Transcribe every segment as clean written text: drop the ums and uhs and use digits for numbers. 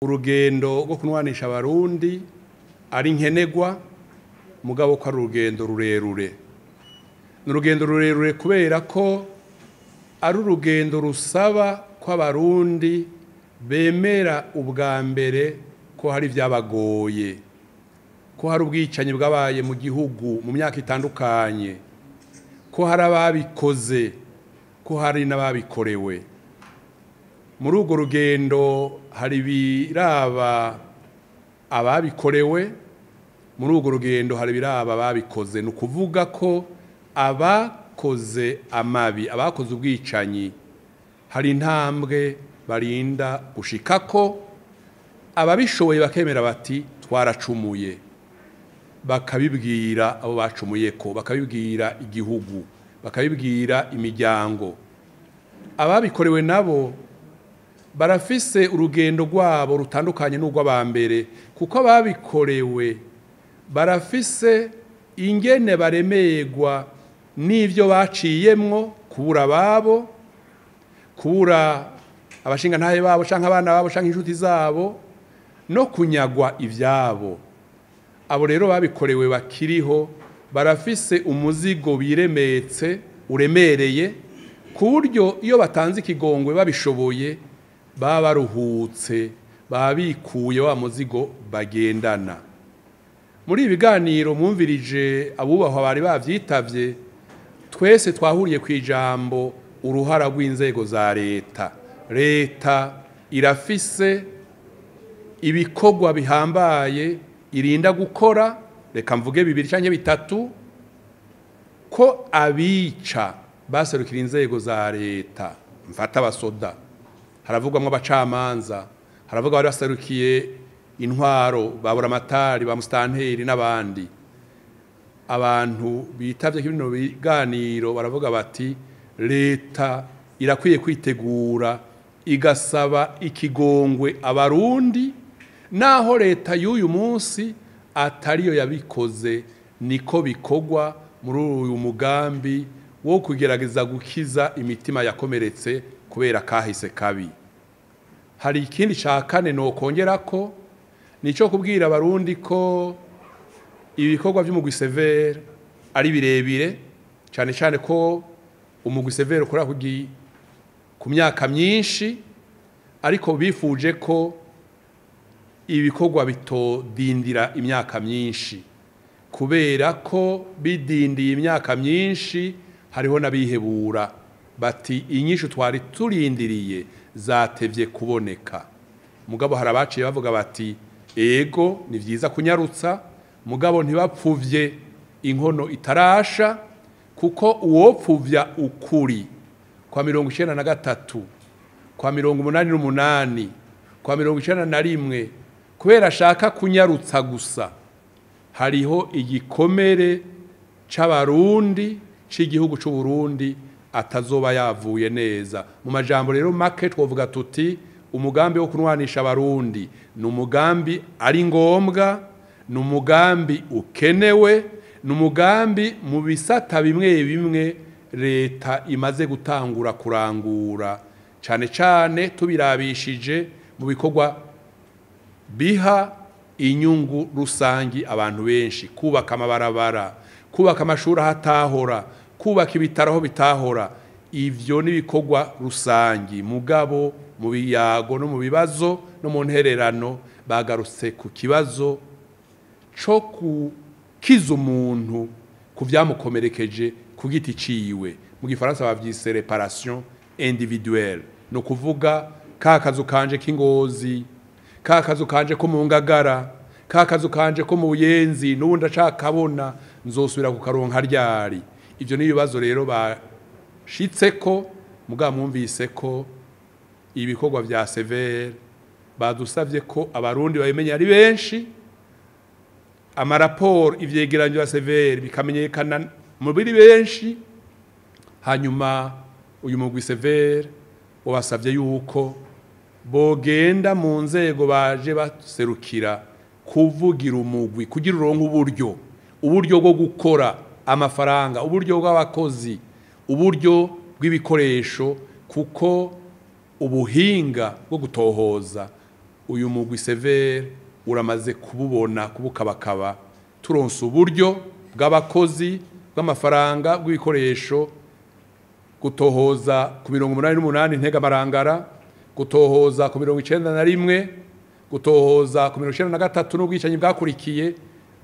Urugendo rwo kunwanisha Abarundi ari nkenegwa, mugabo ko ari urugendo rurerure. Ni urugendo rurerure kubera ko ari urugendo rusaba ko Abarundi bemera ubwa mbere ko hari ibyabagoye, ko hari ubwicanyi bwabaye mu gihugu mu myaka itandukanye, ko hari ababikoze, ko hari n'ababikorewe. Muri urwo rugendo hari ibiraba ababikorewe, muri urwo rugendo hari ibiraba ababikoze. Ni ukuvuga ko abakoze amabi, abakoze ubwicanyi, hari intambwe barinda gushikako, ababishoboye bakemera bati twaracumuye, bakabibwira abo bacumuyeko, bakabibwira igihugu, bakabibwira imiryango. Ababikorewe nabo barafise urugendo rwabo rutandukanye n'urw'abambere, kuko ababikorewe barafise ingene baremerwa n'ivyo baciyemwo, kubura ababo, kubura abashingantahe babo canke abana babo canke inshuti zabo, no kunyagwa ivyabo. Abo rero babikorewe bakiriho barafise umuzigo biremetse uremereye, ku buryo iyo batanze ikigongwe babishoboye baba baruhutse, baba bikuye wa muzigo bagendana. Muri ibi biganiro mwumvirije abubahwa bari bavyitavye, twese twahuriye kw'ijambo uruhara rw'inzego za leta. Leta irafise ibikorwa bihambaye irinda gukora, reka mvuge bibiri canke bitatu, ko abica baserukira inzego za leta, mfata abasoda, haravugwamwo abacamanza, haravuga abari baserukiye intwaro, ba buramatari, ba musitanteri n'abandi. Abantu bitavye bino biganiro baravuga bati leta irakwiye kwitegura igasaba ikigongwe Abarundi, naho leta y'uyu munsi atariyo yabikoze, niko bikorwa muri uyu mugambi wo kugerageza gukiza imitima yakomeretse kubera kahise kabi. Hari ikindi ca kane nokongerako, nico kubwira Abarundi ko ibikorwa vy'umugwi Severe ari birebire, cane cane ko umugwi Severe ukora ku myaka myinshi, ariko bifuje ko ibikorwa bitodindira imyaka myinshi, kubera ko bidindiye imyaka myinshi hariho n'abihebura bati inyishu twari turindiriye zatevye kuboneka. Mugabo hari abaciye bavuga bati ego ni vyiza kunyarutsa, mugabo ntibapfuvye inkono itarasha, kuko uwopfuvya ukuri kwa 93, kwa 88, kwa 91, kubera ashaka kunyarutsa gusa, hariho igikomere c'Abarundi c'igihugu c'Uburundi atazoba yavuye neza. Mu majambo rero make twovuga tuti umugambi wo kunwanisha Abarundi ni umugambi ari ngombwa, ni umugambi ukenewe, ni umugambi mu bisata bimwe bimwe leta imaze gutangura kurangura, cane cane tubirabishije mu bikorwa biha inyungu rusangi abantu benshi, kubaka amabarabara, kubaka amashuri ahatahora, kubaka ibitaro aho bitahora. Ivyo ni ibikorwa rusangi. Mugabo mu biyago no mu bibazo no mu ntererano bagarutse ku kibazo co kukiza umuntu ku vyamukomerekeje ku giti ciwe. Mu gifaransa bavyise réparation individuelle, no kuvuga ka kazu kanje k'ingozi, ka kazu kanje ko mu Ngagara, ka kazu kanje ko mu Buyenzi, n'ubu ndacakabona, nzosubira kukaronka ryari? Ivyo ni ibibazo rero bashitseko. Mugabo mwumvise ko ibikorwa vya Severe badusavye ko Abarundi babimenya ari benshi, amaraporo, ivyegeranyo vya Severe bikamenyekana mu biri benshi. Hanyuma uyu mugwi Severe wabasavye yuko bogenda mu nzego baje baserukira kuvugira umugwi, kugira uronke uburyo bwo gukora, amafaranga, uburyo bw'abakozi, uburyo bw'ibikoresho, kuko ubuhinga bwo gutohoza Uyu mugwi severe uramaze kububona kubukabakaba, turonse uburyo bw'abakozi, bw'amafaranga, bw'ibikoresho, gutohoza ku 88 Ntegamarangara, gutohoza ku 91, gutohoza ku 93 n'ubwicanyi bwakurikiye,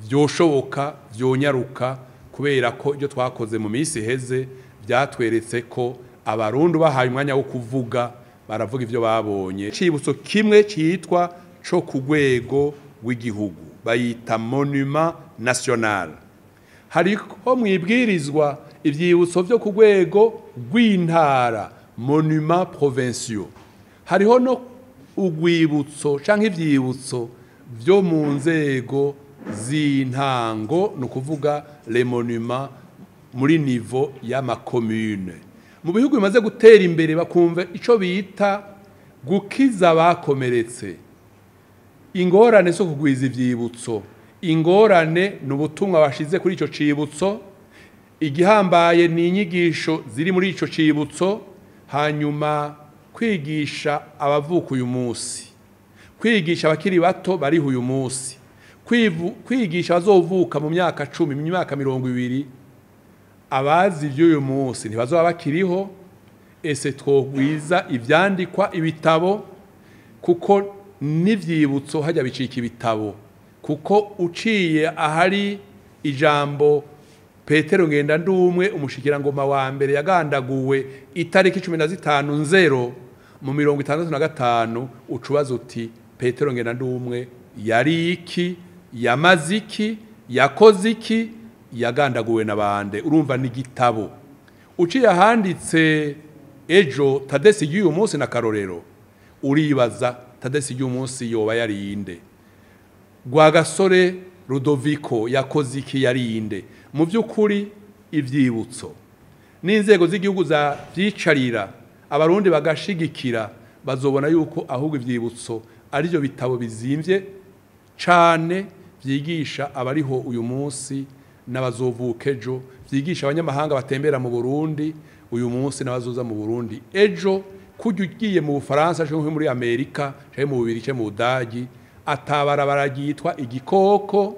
vyoshoboka, vyonyaruka, kubera ko ibyo twakoze mu minsi iheze byatweretse ko Abarundi bahaye umwanya wo kuvuga baravuga ivyo babonye. Icibutso kimwe citwa co ku rwego rw'igihugu bayita monument national. Hariko mwibwirizwa ivyibutso vyo ku rwego rw'intara, monument provinciaux. Hariho no urwibutso canke ivyibutso vyo mu nzego z'intango, ni ukuvuga les monuments muri niveau y'amakomune. Mu bihugu bimaze gutera imbere bakumva ico bita gukiza abakomeretse. Ingorane zo kugwiza ivyibutso, ingorane ni ubutumwa bashize kuri ico cibutso, igihambaye ni inyigisho ziri muri ico cibutso, hanyuma kwigisha abavuka uyu munsi, kwigisha abakiri bato bariho uyu munsi, kwigisha abazovuka mu myaka 10, mu myaka 20, abazi ivy'uyu munsi ntibazoba bakiriho. Ese twogwiza ivyandikwa, ibitabo, kuko n'ivyibutso hajya bicika ibitabo, kuko uciye ahari ijambo Petero Ngendandumwe, umushikirangoma wa mbere yagandaguwe itariki 15 nzero mu 65, ucubaza uti Petero Ngendandumwe yari iki, yamaze iki, yakoze iki, yagandaguwe nabande? Urumva ni igitabo. Uciye ahanditse ejo Tadesi y'uyu munsi na Karorero, uribaza Tadesi y'uyu munsi yoba yarinde, Rwagasore Rudoviko yakoze iki, yarinde. Mu by'ukuri ivyibutso n'inzego z'igihugu za vyicarira Abarundi bagashigikira, bazobona yuko ahubwo ivyibutso arivyo bitabo bizimvye cane, vyigisha abariho uyu munsi n'abazovuka ejo, vyigisha abanyamahanga batembera mu Burundi uyu munsi n'abazoza mu Burundi ejo. Kujya ugiye mu Bufaransa canke muri Amerika canke mu Bubirigi canke mu Budagi, atabarabara ryitwa igikoko,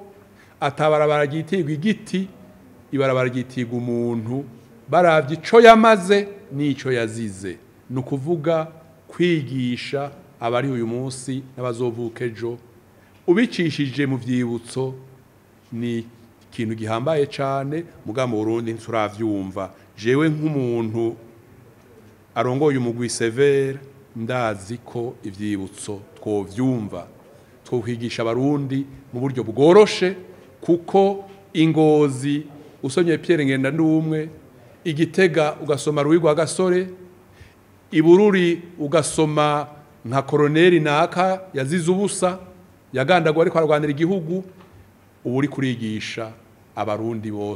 atabarabara ryitirwa igiti, ibarabara ryitirwa umuntu, baravye ico yamaze n'ico yazize. Ni ukuvuga kwigisha abari uyu munsi n'abazovuka ejo ubicishije mu vyibutso ni ikintu gihambaye cane. Muga mu Burundi ntituravyumva. Jewe nk'umuntu arongoye umugwi severe, ndazi ko ivyibutso twovyumva, twokwigisha Abarundi mu buryo bworoshe, kuko Ingozi usomye Pierre Ngendandumwe, Igitega ugasoma Louis Rwagasore, Ibururi ugasoma nka koroneri naka yazize ubusa, yagandagwa ariko arwanira igihugu, ubu uri kurigisha Abarundi bose.